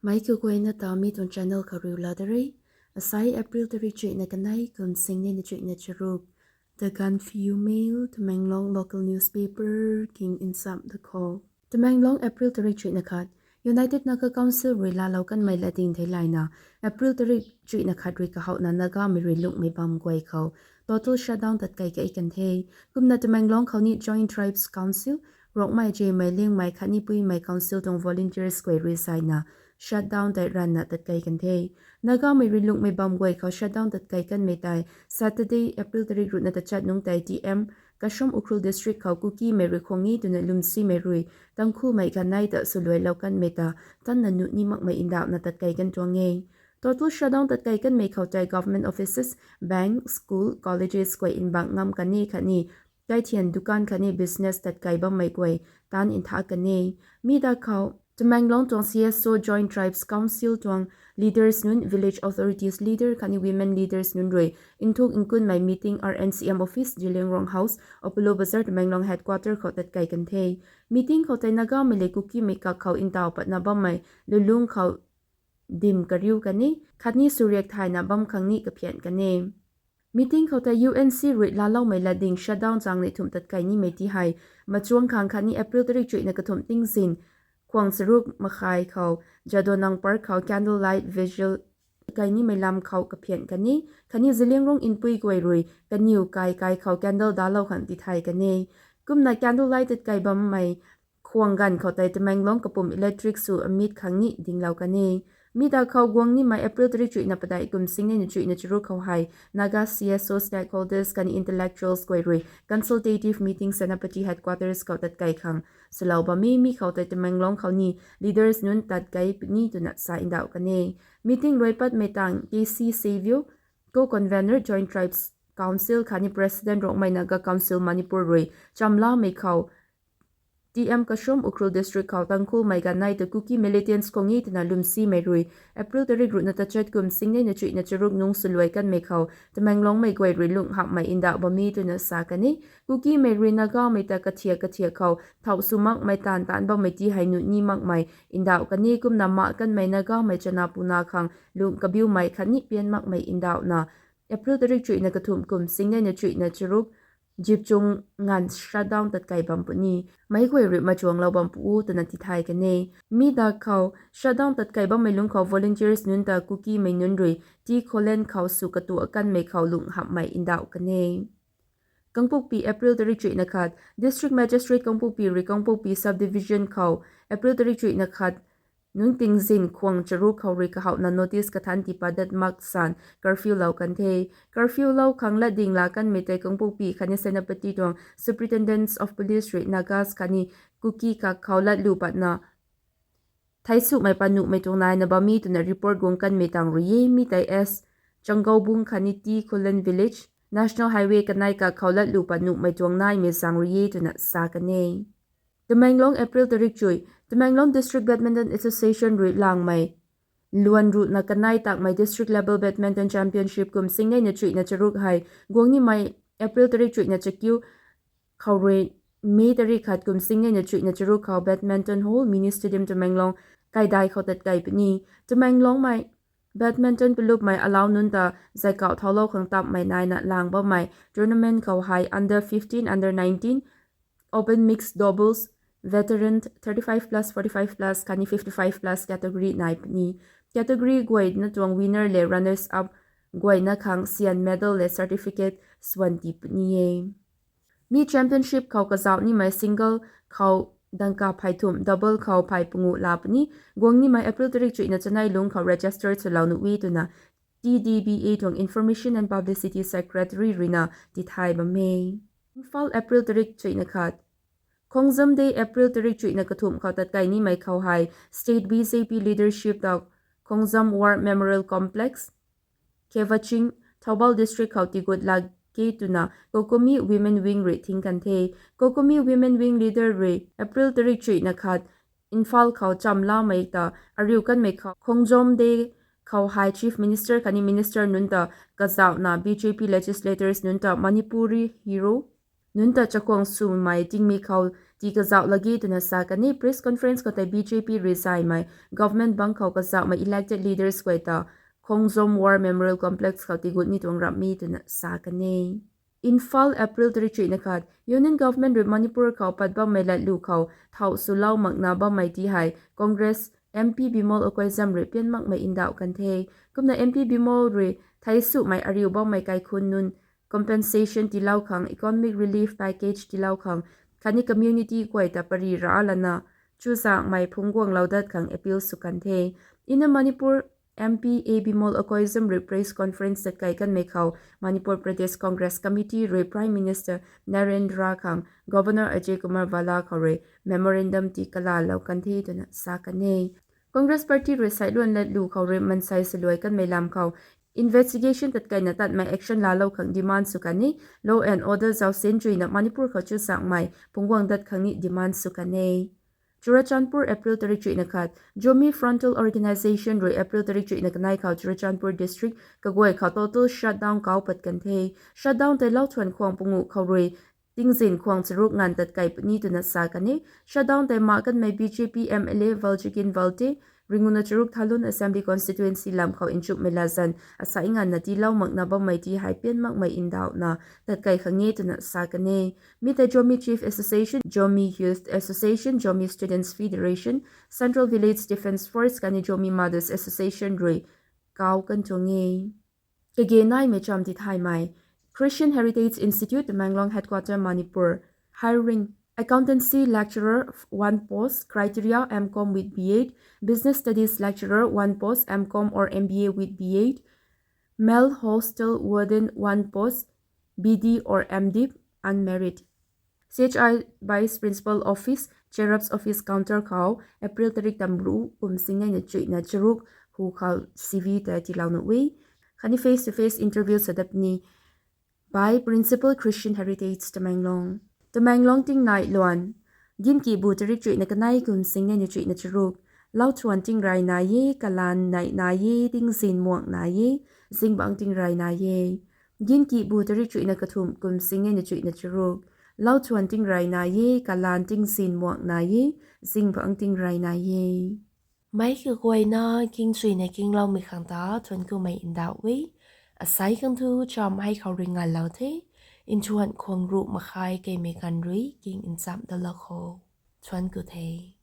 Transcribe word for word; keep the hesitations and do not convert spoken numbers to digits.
Meic kaguayna ta mi tuang channel khou riu laa da re. Asai April tarik chuihna kanei kum singneina chuihna charuk. The Gaanphiu Mail, Tamenglong local newspaper king nsam da khou. Tamenglong, April tarik chuihna khat. United Naga Council rui laalou kanmei latding theilayna, April tarik chuihna khat rui kahouna Nagamei rui lungmei bam guay khou total shutdown tatkei kei kan the. Kumna Tamenglong khou ni Joint Tribes Council, Rongmei, Zemei, Liangmei khatni Puimei Council tuang volunteers guay rui zaina shutdown tei ranvna tatkei kan the. Nagamei rui lungmei bam guay khou shutdown tatkei kanmei tei Saturday, April tarik ruhna tachat nungc tei T M Kashom Ukhrul District khou Kukimei rui khwang e twna Lumsimei rui Tangkhulmei ganei ta swluailou kanmei ta tanna nuh ni makmei ndauhna tatkei kan tuang e. Total shutdown tatkei kanmei khou tei government offices, bank, school, colleges guay nbang ngam kan e khatni kaithian dukan khatni business tatkei bammei guay taanv ntha kan e. Mi da khou Tamenglong tuang C S O, Joint Tribes Council tuang leaders nunc, village authorities leader khatni women leaders nunc rui nthuk nkunmei meeting R N C M office, Zeliangrong House, Apollo Bazar, Tamenglong headquarter khou tatkei kan the. Meeting khou tei Nagamei le Kukimei kak khou ntaw patna bammei lulung khou dim kariu kan e, khatni suriak thayna bam khang ni kaphian kan e. Meeting khou tei U N C rui laaloumei latding shutdown chang neih thumh tatkei nimei ti hei machuang khang khatni April tarik chuihna kathumh tingzin khwang charuk makhai khou Jadonang Park khou candle light vigil tatkei nimei lam khou kaphian kan e, khatni Zeliangrong Npui guay rui kaniw kai kai khou candle dalou khang tithay kan e. Kumna candle light tatkei bammei khwang ganv khou tei Tamenglong kapwm electric sw amit khang ni dinglou kan e. Mi da khou guang nimei April tarik chuihna padeih kum singneina chuihna charuk khou hei Naga C S O, stakeholders khatni intellectuals guay rui consultative meeting Senapati headquarters khou tatkei khang swlou bam e. Mi khou tei Tamenglong khou ni leaders nunc tatkei puni twna sa ndauh kan e. Meeting luai patmei tang K C Savio, co-convenor, Joint Tribes Council khatni President Rongmei Naga Council Manipur rui chamlamei khou T M Kashom Ukhrul District khou Tangkhulmei ganei ta Kuki militants khwang e twna Lumsimei rui April tarik ruhna tachat kum singneina chuihna charuk nungc swluai kanmei khou Tamenglongmei guay rui lung hamhmei ndauh bam e twna sa kan e. Kukimei rui Nagamei ta kathiak kathiak khou thau sw makmei taanv taanc bammei ti hei nuh ni makmei ndauh kan e. Kumna mak kanmei Nagamei chana puna khang lung kabiumei khatni pian makmei ndauhna April tarik chuihna kathumh kum singneina chuihna charuk zip chung nganv shutdown tatkei bam puni. Meic guay rui machuanglou bam pu twna tithay kan e. Mi da khou shutdown tatkei bammei lungc khou volunteers nunc ta Kukimei nunc rui tea colony khou sw katuak kanmei khou lung hamhmei ndauh kan e. Kangpokpi, April tarik chuihna khat. District Magistrate Kangpokpi rui Kangpokpi Subdivision khou April tarik chuihna khat nungc tingzin khwang charuk khou rui kahouna notice kathanc tiipat dat mak san curfew lou kan the. Curfew lou khang latding laa kanmei tei Kangpokpi khatni Senapati tuang Superintendents of Police rui Nagas khatni Kuki kak khou latlu patna theisumei panuhmei tuang naina bam e twna report guang kanmei tang rui e. Mi tei S Changoubung khatni T Khullen Village, National Highway kanei kak khou latlu panuhmei tuang naimei zaeng rui e twna sa kan e. Tamenglong, April tarik chuih. Tamenglong District Badminton Association rui langmei luan ruhna kanei takmei District Level Badminton Championship kum singneina chuihna charuk hei guang nimei April tarik chuihna chakiu khou rui May tarik khat kum singneina chuihna charuk khou Badminton Hall, Mini Stadium, Tamenglong kaidai khou tatkei puni. Tamenglongmei badminton palupmei alau nunc ta zaikauh thaulou khang tapmei naina lang bammei tournament khou hei under fifteen, under nineteen, open mixed doubles, veteran, thirty-five plus, forty-five plus khatni fifty-five plus category nai puni. Category guayna tuang winner le runners up guayna khang sian medal le certificate swan ti puni e. Mi championship khou kazauh nimei single khou dangka phey thumh, double khou phey panguh laa puni. Guang nimei April tarik chuihna chanei lungc khou register swlou nuh e twna T D B A tuang Information and Publicity Secretary ruina tithay bam e. Imphal, April tarik chuihna khat. Khongjam Day, April tarik chuihna kathumh khou tatkei nimei khou hei State B J P leadership ta Khongjam War Memorial Complex, Khevaching, Thoubal District khou tigut lak ge twna COCOMI Women Wing rui thing kan the. COCOMI Women Wing leader rui April tarik chuihna khat Imphal khou chamlamei ta ariu kanmei khou Khongjam Day khou hei Chief Minister khatni Minister nunc ta kazauhna B J P legislators nunc ta Manipuri hero nunc ta chakhwang swmei tingmik khou tii kazauh lagi twna sa kan e. Press conference khou tei B J P rui zaymei government bangc khou kazauhmei elected leaders guay ta Khongjom War Memorial Complex khou tiigut ni tuang ramhmei twna sa kan e. Imphal, April tarik chuihna khat: Union Government rui Manipur khou pat bammei latlu khou thau swlou makna bammei ti hei Congress M P Bimol Akoijam rui pian makmei ndauh kan the. Kumna M P Bimol rui thei sumei ariu bammei kaikhunc nunc compensation tiilou khang, economic relief package tiilou khang khatni community guay ta pary ra lana chuzaenghmei phungc guanglou dat khang appeal sw kan the. Inner Manipur M P A Bimol Akoijam rui press conference tatkei kanmei khou Manipur Pradesh Congress Committee rui Prime Minister Narendra khang Governor Ajay Kumar Bhalla khou rui memorandum tii kalalou kan the twna sa kan e. Congress Party rui sailuan latlu khou rui mansei saluai kanmei lam khou investigation tatkeina tatmei action laalou khang demand sw kan e. Law and order zausin chuina Manipur khou chuzaenghmei phungc guang dat khang ni demand sw kan e. Churachandpur, April tarik chuihna khat: Zomi Frontal Organisation rui April tarik chuihna kanei khou Churachandpur District kaguay khou total shutdown kau pat kan the. Shutdown tei lau thuan khwang panguh khou rui tingzin khwang charuk nganv tatkei puni twna sa kan e. Shutdown tei mak kanmei B J P M L A Valjikin Valte, ringuna charuk Thalun Assembly Constituency lam khou nchumhmei latzan asai nganvna tiilou makna bammei ti hei pian makmei ndauhna tatkei khang e twna sa kan e. Mi tei Zomi Chief Association, Zomi Youth Association, Zomi Students Federation, Central Village Defence Force khatni Zomi Mothers Association rui kau kan tuang e. Kage naimei cham tithaymei. Christian Heritage Institute, Tamenglong Headquarter, Manipur. Hiring: Accountancy lecturer, one post, criteria, M Com with B Ed, Business Studies lecturer, one post, M Com or M B A with B Ed, male hostel warden, one post, B D or M Div, unmarried. C H I Vice Principal Office, Cherub's Office Counter khou April tarik tamruh kum singnei na chuihna charuk hu khou C V ta tiilou nuh e. Khatni face to face interview sa dat puni. By Principal, Christian Heritage, Tamenglong. Tamenglong tingnai luan. Ginkibu tarik chuihna kanei kum singnei na chuihna charuk. Lauthuan tingray nai e, kalaan neih nai e, tingzin muang nai e, zingbangc tingray nai e. Ginkibu tarik chuihna kathumh kum singnei na chuihna charuk. Lauthuan tingray nai e, kalaan tingzin muang nai e, zingbangc tingray nai e. Meic kaguayna kingchuina kingloumei khang ta thuanc kumei ndauh e. Asai khang thu cham hei khou rui nganlou the. Nthuan khwang ruh makhai keimei ganv rui king nchamh dalou kho. Thuanc ku the.